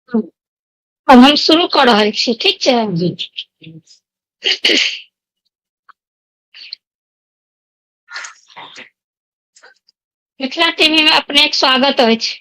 आब हम शुरू कऽ रहल छी, ठीक छै? जी। मिथिला टीवी में अपने के स्वागत अछि।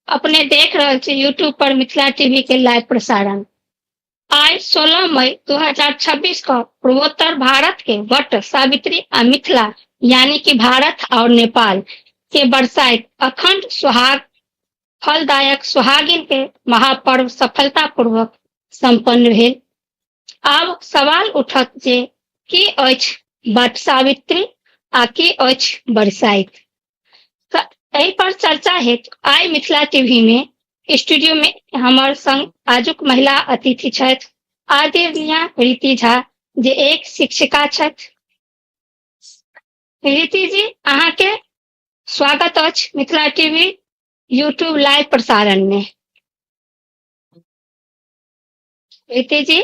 अपने देख रहल छी यूट्यूब पर मिथिला टीवी के लाइव प्रसारण। आइ 16 मई 2026 क पूर्वोत्तर भारत के वट सावित्री आ मिथिला यानी कि भारत और नेपाल के बरसाइत अखंड सुहाग फलदायक सुहागिन के महापर्व सफलता पूर्वक संपन्न भेल। आब सवाल उठत जे की अछि वट सावित्री आ की अछि बरसाइत। तऽ एहि पर चर्चा हेतु आइ मिथिला टीवी में स्टूडियो में हमर संग आजुक महिला अतिथि छथि आदरणीय रीति झा, जे एक शिक्षिका छथि। रीति जी, अहाँके स्वागत अछि मिथिला टीवी यूट्यूब लाइव प्रसारण में। रीति जी।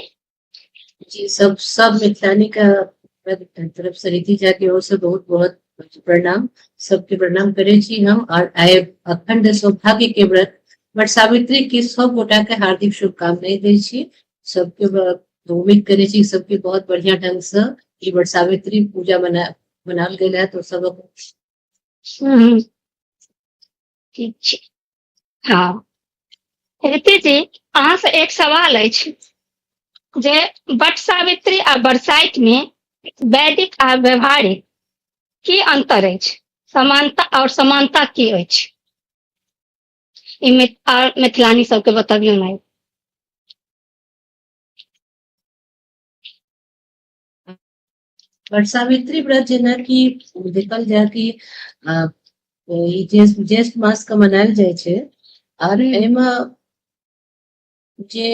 जी, सब सब मिथिलानी का तरफ से रीति झा के ओर से बहुत बहुत प्रणाम, सबके प्रणाम करे छी हम। और आइ अखंड सौभाग्य के व्रत वट सावित्री के सब गोटा के हार्दिक शुभकामनाएं दै छी। सबके उम्मीद करे छी सबके बहुत बढ़िया ढंग से ई वट सावित्री पूजा मनाल गेल है, तो सब ठीक छै। हाँ रीति जी, अहाँ से एक सवाल अछि जे वट सावित्री आ बरसाइत में वैदिक आ व्यवहारिक की अंतर अछि, समानता और समानता की अछि, ई आर मिथिलानी सबके बतबियौ ने। वट सावित्री व्रत जेनाकि देखल जाय कि ई ज्येष्ठ ज्येष्ठ मास के मनायल जाइ छै और एहिमे जे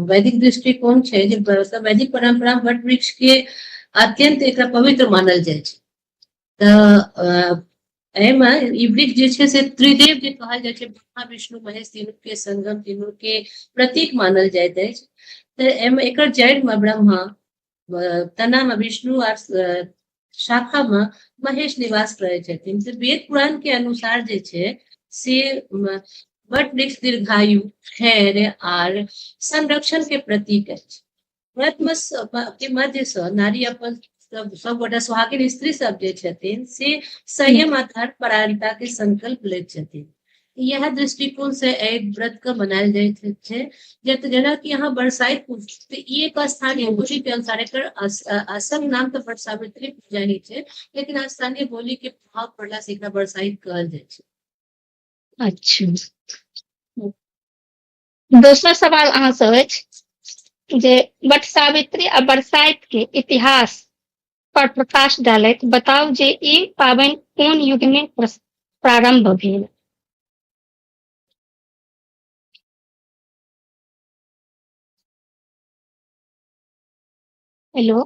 वैदिक दृष्टिकोण छै जे वैदिक परंपरा वट वृक्ष के अत्यंत एकरा पवित्र मानल जाइ छै। तऽ एहिमे ई वृक्ष जे छै से त्रिदेव जे कहल जाइ छै, ब्रह्मा विष्णु महेश तीनू के संगम, तीनू के प्रतीक मानल जाइत अछि। तऽ एहिमे एकर जड़ि मे ब्रह्मा, तना मे विष्णु आर शाखा मे महेश निवास करै छथिन। तऽ वेद पुराण के अनुसार जे छै से वट वृक्ष दीर्घायु, धैर्य आर संरक्षण के प्रतीक अछि। व्रत मे के मध्य से नारी अपन सब सब गोटा सुहागिन स्त्री सब जे छथिन से संयम आ धर्म परायणता के संकल्प लैत छथिन। इएह दृष्टिकोण से एहि व्रत के मनायल जाइत छै। जेनाकि अहाँ बरसाइत तऽ ई एक स्थानीय बोली के अनुसार एकर असल नाम तऽ वट सावित्री पूजा ही छै, लेकिन स्थानीय बोली के प्रभाव पड़ला से एकरा बरसाइत कहल जाइ छै। अच्छा, दोसर सवाल अहाँ से अछि जे वट सावित्री आ बरसाइत के इतिहास पर प्रकाश डालैत बताउ जे ई पाबनि कोन युग में प्रारंभ भेल। हेलो।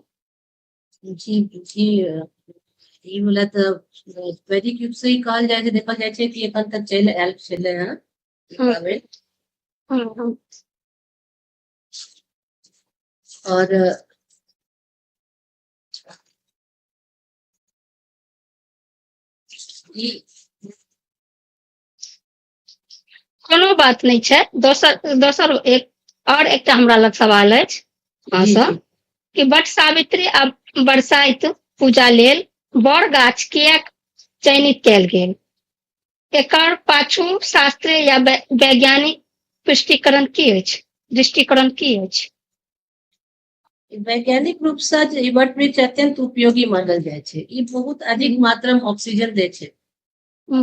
जी जी, ई वाला तऽ वैदिक युग से ही कहल जाइ छै, देखल जाइ छै कि एखन तक चलि आयल छलै हँ ई पाबनि। और ई कोनो बात नहि छै। दोसर दोसर एक और एकटा हमरा लग सवाल अछि जी अहाँसँ जी। कि वट सावित्री आ बरसाइत पूजा लेल बड़ गाछ किएक चयनित कयल गेल, एकर पाछू शास्त्रीय या वैज्ञानिक पुष्टिकरण की अछि, दृष्टिकरण की अछि? वैज्ञानिक रूप से ई वट वृक्ष अत्यंत उपयोगी मानल जाइ छै। ई बहुत अधिक मात्रा मे ऑक्सीजन दै छै,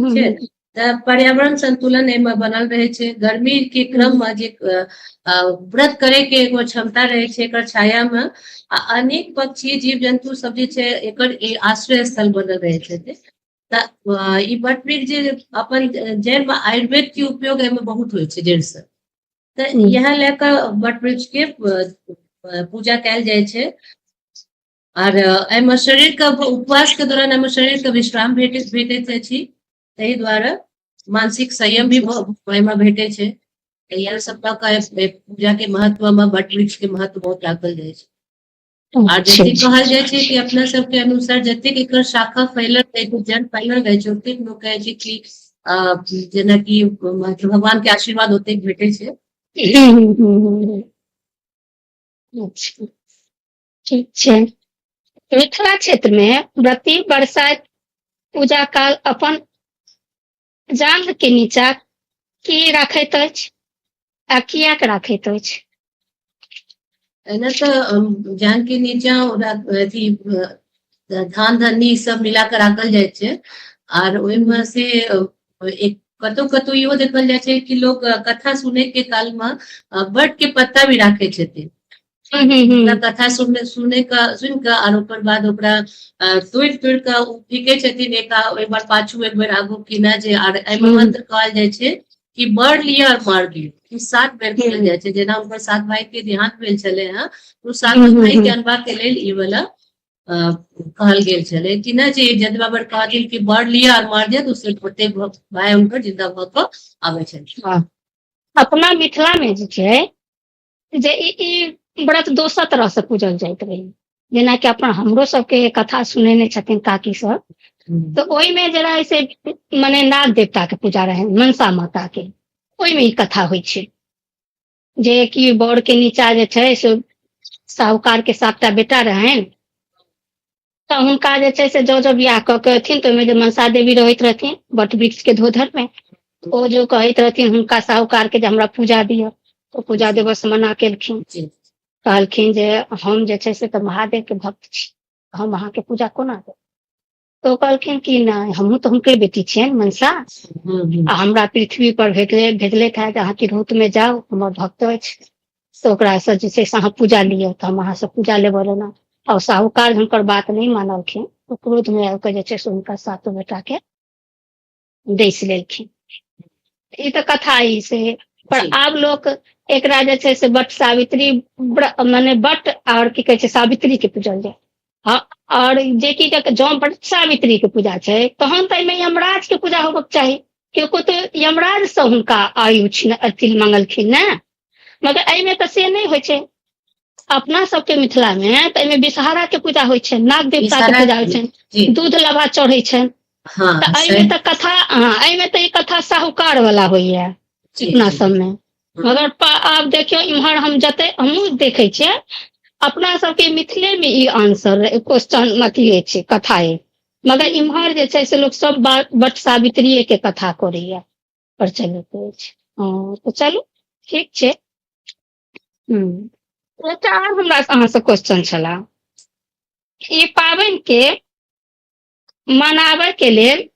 छै तऽ पर्यावरण संतुलन एहिमे बनल रहै छै। गर्मी के क्रम मे जे व्रत करे के एगो क्षमता रहै छै एकर छाया मे, आ अनेक पक्षी जीव जन्तु सब जे छै एकर आश्रय स्थल बनल रहै छै। तऽ ई वट वृक्ष जे अपन जड़ि मे आयुर्वेद के उपयोग एहिमे बहुत होइ छै जड़ि से, तऽ इएह लए कऽ वट वृक्ष के पूजा कयल जाइ छै। आर एहिमे शरीर के उपवास के दौरान एहिमे शरीर के विश्राम भेटैत भेटैत अछि, ताहि दुआरे मानसिक संयम भी एहिमे भेटै छै। इएह सब लऽ कऽ पूजा के महत्व मे वट वृक्ष के महत्व बहुत राखल जाइ छै। आर जतेक कहल जाइ छै कि अपना सबके अनुसार जतेक एकर शाखा फैलल रहै छै, जड़ फैलल रहै छै, ओतेक लोक कहै छै कि जेनाकि भगवान के आशीर्वाद ओतेक भेटै छै। हूँ हूँ हूँ अच्छा, ठीक छै। मिथिला क्षेत्रमे व्रती बरसाइत पूजा काल अपन जांघ के नीचा की राखैत अछि आ कियाक राखैत अछि? एना तऽ जांघ के नीचा अथी धान धन्नी सब मिला कऽ राखल जाइ छै, आर ओहिमे से एक कतौ कतौ इहो देखल जाइ छै कि लोक कथा सुनै के काल मे बट के पत्ता भी राखै छथिन। कथा सुन सुनै कऽ सुनि कऽ आर ओकर बाद ओकरा तोड़ि तोड़ि कऽ ओ फीकै छथिन, एक एक बार पाछू एक बेर आगू कीना जे, आर एहिमे मंत्र कहल जाइ छै कि बढ़ लिअ और मार लिअ, ई 7 बेर कहल जाइ छै। जेना हुनकर 7 भाई के देहांत भेल छलै हँ, ओ 7 भाई के अनबा के लेल ई वाला कहल गेल छलै कि नहि, जे जतबा बेर कहथिन कि बढ़ लिअ और मार दिअ, तऽ ओतेक भाय हुनकर जिंदा भऽ कऽ आबै छलखिन। अपना मिथिला मे जे छै जे ई व्रत दोसर तरह से पूजल जाइत रहे, जेनाकि अपन हमरो सबके कथा सुनेने छथिन काकी सब, तऽ ओहिमे जे रहै से मने नाग देवता के पूजा रहै, मनसा माता के, ओहिमे ई कथा होइ छै जे कि बर के नीचा जे छै से साहूकार के 7टा बेटा रहनि, तऽ हुनका जे छै से जँ जँ बियाह कऽ के एथिन तऽ ओहिमे जे मनसा देवी रहैत रहथिन बट वृक्ष के धोधर मे, ओ जो कहैत रहथिन हुनका साहूकार के जे हमरा पूजा दिअ, तऽ पूजा देबऽ से मना केलखिन, कहलखिन जे हम जे छै से तऽ महादेव के भक्त छी, हम अहाँके पूजा कोना देब? तऽ ओ कहलखिन कि नहि, हमहूँ तऽ हुनके बेटी छियनि मनसा, आ हमरा पृथ्वी पर भेजलथि है जे अहाँ तिरहुत मे जाउ, हमर भक्त अछि, तऽ ओकरासँ जे छै से अहाँ पूजा लिअ, तऽ हम अहाँसँ पूजा लेबऽ लेना। और साहूकार हुनकर बात नहि मानलखिन, ओ क्रोध मे आबि कऽ जे छै से हुनका सातो बेटा के डसि लेलखिन। ई तऽ कथा ई से, पर आब लोक एकरा जे छै से बट सावित्री मने बट और की कहै छै सावित्री के पूजल जाय। हँ, और जे की जँ बट सावित्री के पूजा छै तहन तऽ एहिमे यमराज के पूजा होबक चाही, किनको तऽ यमराज से हुनका आयु छिन अथी मंगलखिन ने, मगर एहिमे तऽ से नहि होइ छै। अपना सबके मिथिला मे तऽ एहिमे विषहारा के पूजा होइ छै, नाग देवता के पूजा होइ छै, दूध लाबा चढ़ै छै। तऽ एहिमे तऽ कथा, एहिमे तऽ ई कथा साहूकार वाला होइया अपना सबमे, मगर आब देखियौ इम्हर हम जते हमहूँ देखै छियै अपना सबके मिथिले मे ई आंसर क्वेश्चन अथी अछि कथा अछि, मगर इम्हर जे छै से लोक सब बट सावित्रीये के कथा करैया प्रचलित अछि। हँ तऽ चलू ठीक छै। एकटा आर हमरा अहाँसँ क्वेश्चन छला, ई पाबनि के मनाबे के लेल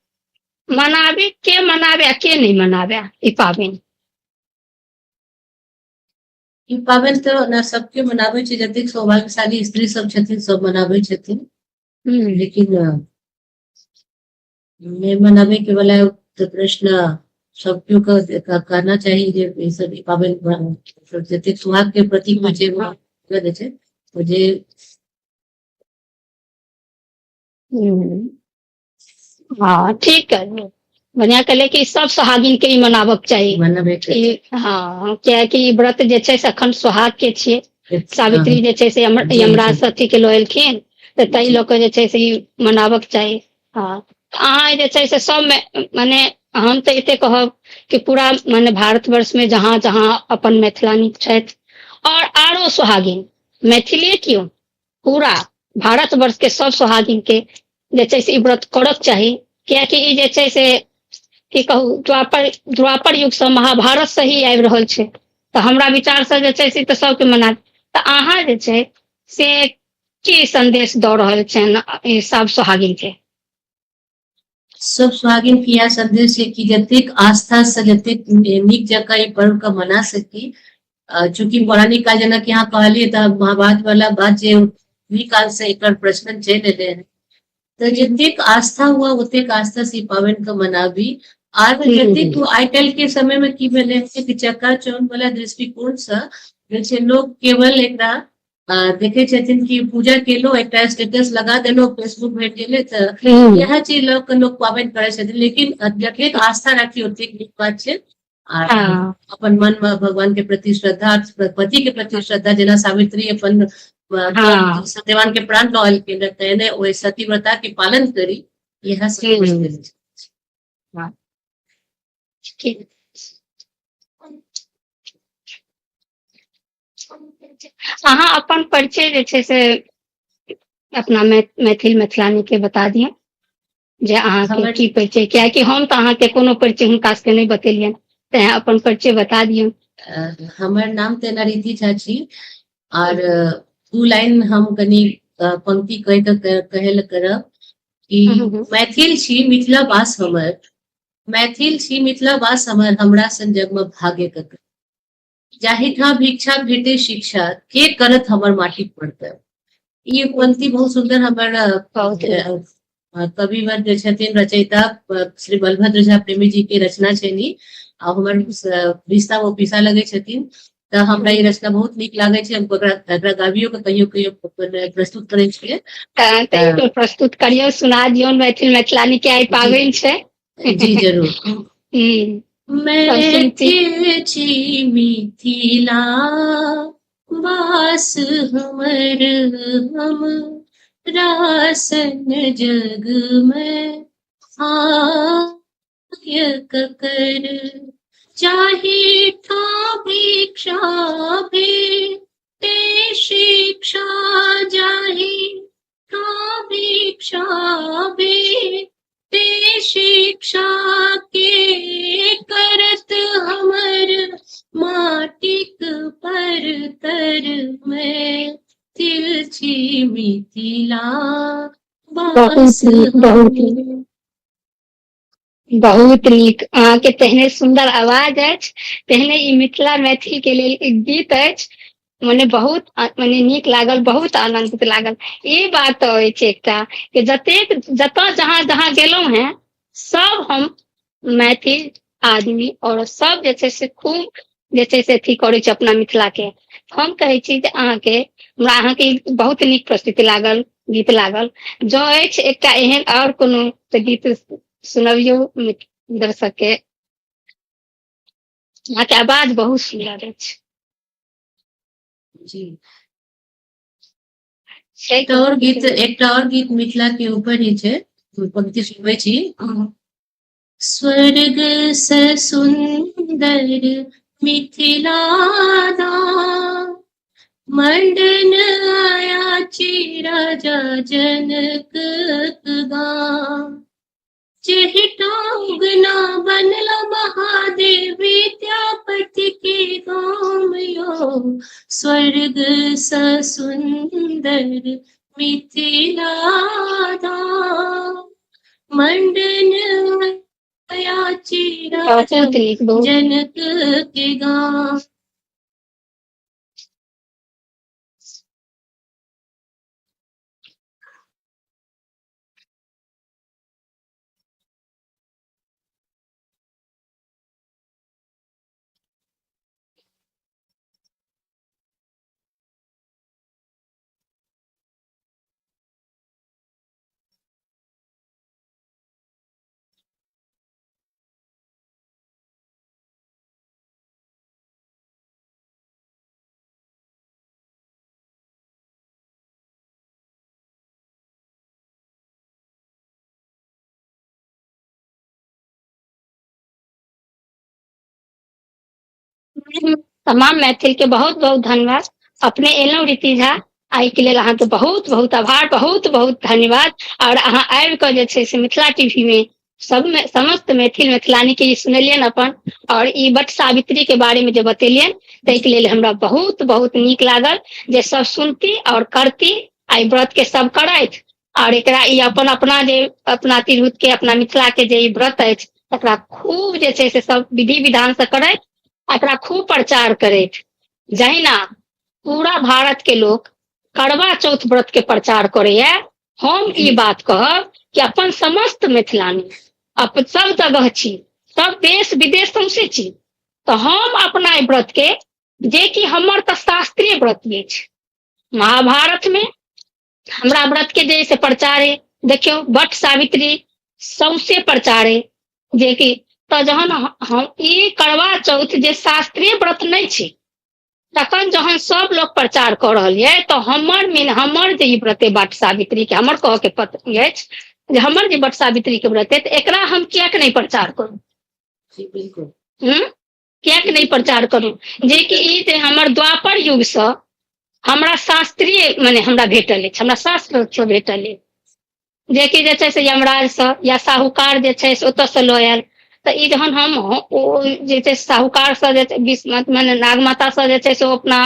मनाबे के मनाबे आ के नहि मनाबे ई पाबनि? ई पाबनि तऽ ओना सबके मनाबै छै, जतेक सौभाग्यशाली स्त्री सब छथिन सब मनाबै छथिन, लेकिन नहि मनाबै के वाला तऽ प्रश्न सब केओ के कहना चाही जे ई सब ई पाबनि जतेक सुहाग के प्रतीक होइ छै जे छै जे हँ ठीक है, बढ़िया कहले कि सब सोहागिन के ई मनाबक चाही। हँ, कियाकि ई व्रत जे छै से अखन सोहाग के छियै। सावित्री जे छै से यमराज सती के लऽ एलखिन, तऽ ताहि लऽ कऽ जे छै से ई मनाबक चाही। हँ, अहाँ जे छै से सबमे मने हम तऽ एते कहब कि पूरा मने भारतवर्ष में जहाँ जहाँ अपन मैथिलानी छथि और आरो सोहागिन, मैथिली क्यों पूरा भारतवर्ष के सब सोहागिन के जे छै से ई व्रत करक चाही, कियाकि ई जे छै से की कहू द्वापर द्वापर युग से महाभारत से ही आबि रहल छै। तऽ हमरा विचार से जे छै से तऽ सबके मना। तऽ अहाँ जे छै से की संदेश दऽ रहल छनि ई सब सोहागिन के? सब सोहागिन के इएह संदेश छै कि जतेक आस्था से जतेक नीक जकाँ ई पर्व के मना सकी। चूँकि पौराणिक काल जेना कि अहाँ कहलियै तऽ महाभारत वाला बात जे ओहि काल से एकर प्रचलन चलि एलै हन, तऽ जतेक आस्था हुआ ओतेक आस्था से ई पाबनि के मनाबी। आर जतेक आइ काल्हि के समय में की भेलै कि चक्का चौन वाला दृष्टिकोण से जे छै लोक केवल एकरा देखे छथिन कि पूजा केलो एकटा स्टेटस लगा देलो फेसबुक भेट गेलै, तऽ इएह चीज लऽ कऽ लोक पाबनि करै छथिन। लेकिन जतेक आस्था राखी ओतेक नीक बात छै। आ अपन मन में भगवान के प्रति श्रद्धा, पति के प्रति श्रद्धा, जेना सावित्री अपन सत्यवान के प्राण लऽ एलखिन तेहने ओहि सतीव्रता के पालन करी, इएह सब। ठीक। अहाँ अपन परिचय जे छै से अपना मैथिल मैथिलानी के बता दिअ जे अहाँके की परिचय, कियाकि हम तऽ अहाँके कोनो परिचय हुनका सबके नहि बतेलियनि, तें अपन परिचय बता दियौ। हमर नाम तऽ रिद्धि झा छी आर दू लाइन हम कनि पंक्ति कहि कऽ कहै लए करब कि मैथिल छी मिथिला वास हमर, मैथिल छी मिथिला वास हमर, हमरा सन जगमे भाग्य ककर, जाहि ठाम भिक्षा भेटे शिक्षा, के करत हमर माटिक पड़तै। ई पंक्ति बहुत सुन्दर हमर कविवर जे छथिन रचयिता श्री बलभद्र झा प्रेमी जी के रचना छनि आ हमर रिश्ता ओ पीसा लगै छथिन, तऽ हमरा ई रचना बहुत नीक लागै छै। हम एकरा गाबियो के कहियो कहियो प्रस्तुत करै छियै। तऽ प्रस्तुत करियौ, सुना दियौ मैथिल मैथिलानी के आइ पाबनि छै। जी जरूर। मैथिल छी मिथिला वास हमर, हम रासन जग में भाग्य ककर, जाहि ठाँ भिक्षा भेटे शिक्षा, जाहि ठाँ भिक्षा भेटे शिक्षा, के करत हमर माटिक परतर, मैथिल छी मिथिला बहुत नीक, बहुत नीक, बहुत नीक। अहाँके तेहने सुन्दर आवाज अछि, तेहने ई मिथिला मैथिल के लेल एक गीत अछि, मने बहुत मने नीक लागल, बहुत आनंदित लागल। ई बात अछि एकटा कि जतेक जतऽ जहाँ जहाँ गेलहुं हैं सब हम मैथिल आदमी और सब जे छै से खूब जे छै से अथी करै छै अपना मिथिला के। हम कहै छी जे अहाँके हमरा अहाँके बहुत नीक प्रस्तुति लागल, गीत लागल। जँ अछि एकटा एहन आओर कोनो तऽ गीत सुनबियौ दर्शक के। अहाँके आवाज बहुत सुन्दर अछि। जी। एकटा और गीत, एकटा और गीत मिथिला के ऊपर ही छै, पंक्ति सुनबै छी। स्वर्ग से सुंदर मिथिला धाम, मंडन आया राजा जनक गाम, जेहि टांगना बनला महादेव विद्यापति के गाम यो, स्वर्ग से सुंदर मिथिला धाम, मंडन आयाची राजा जनक के गाम। तमाम मैथिल के बहुत बहुत धन्यवाद। अपने एलहुँ रीति झा, एहिके लेल अहाँके बहुत बहुत आभार, बहुत बहुत धन्यवाद। और अहाँ आबि कऽ जे छै से मिथिला टीवी में सब में समस्त मैथिल मैथिलानी के ई सुनेलियनि अपन, और ई वट सावित्री के बारे में जे बतेलियनि ताहिके लेल हमरा बहुत बहुत नीक लागल जे सब सुनती और करती, एहि व्रत के सब करथि और एकरा ई अपन अपना जे अपना तिरहुत के अपना मिथिला के जे ई व्रत अछि तकरा खूब जे छै से सब विधि विधान से करथि, एकरा खूब प्रचार करथि। जहिना पूरा भारत के लोक करवा चौथ व्रत के प्रचार करैया, हम ई बात कहब कि अपन समस्त मिथिलानी अपन सब जगह छी, सब देश विदेश सौंसे छी, तऽ हम अपना ई व्रत के जे कि हमर तऽ शास्त्रीय व्रत अछि, महाभारत में हमरा व्रत के जे से प्रचार है, देखियौ वट सावित्री सौंसे प्रचार है, जे कि तऽ जहन हम ई करवा चौथ जे शास्त्रीय व्रत नहि छै, तखन जहन सब लोग प्रचार कऽ रहल ये तऽ हमर मीन हमर जे ई व्रत वट सावित्री के, हमर कहऽ के पत अछि जे हमर जे वट सावित्री के व्रत है तऽ एकरा हम किएक नहि प्रचार करू? जी बिल्कुल। किएक नहि प्रचार करू? जे कि ई जे हमर द्वापर युगसँ हमरा शास्त्रीय मने हमरा भेटल अछि, हमरा शास्त्रसँ भेटल अछि, जेकि जे छै से यमराजसँ या साहूकार जे छै से ओतयसँ लऽ आयल। तऽ ई जहन हम ओ जे छै साहूकारसँ जे छै मने नाग मातासँ जे छै से ओ अपना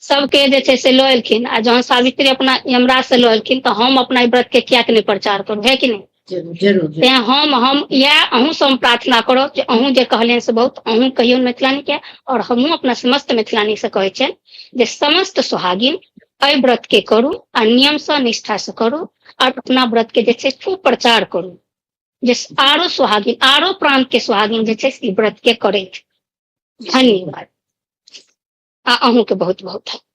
सबके जे छै से लऽ एलखिन, आ जहन सावित्री अपना यमराज से लऽ एलखिन तऽ हम अपना ई व्रत के कियाक नहि प्रचार करू, है कि नहि? जरूर जरूर। तें हम इएह अहूँ से हम प्रार्थना करब जे अहूँ जे कहलियनि से बहुत अहूँ कहियौ मिथिलानी के, और हमहूँ अपना समस्त मिथिलानी से कहै छियनि जे समस्त सोहागिन एहि व्रत के करू आ नियमसँ निष्ठा से करू और अपना व्रत के जे छै खूब प्रचार करू, जे आरो सोहागिन आरो प्रांत के सोहागिन जे छै से ई व्रत के करैत। धन्यवाद आ अहूँके बहुत बहुत धन्यवाद।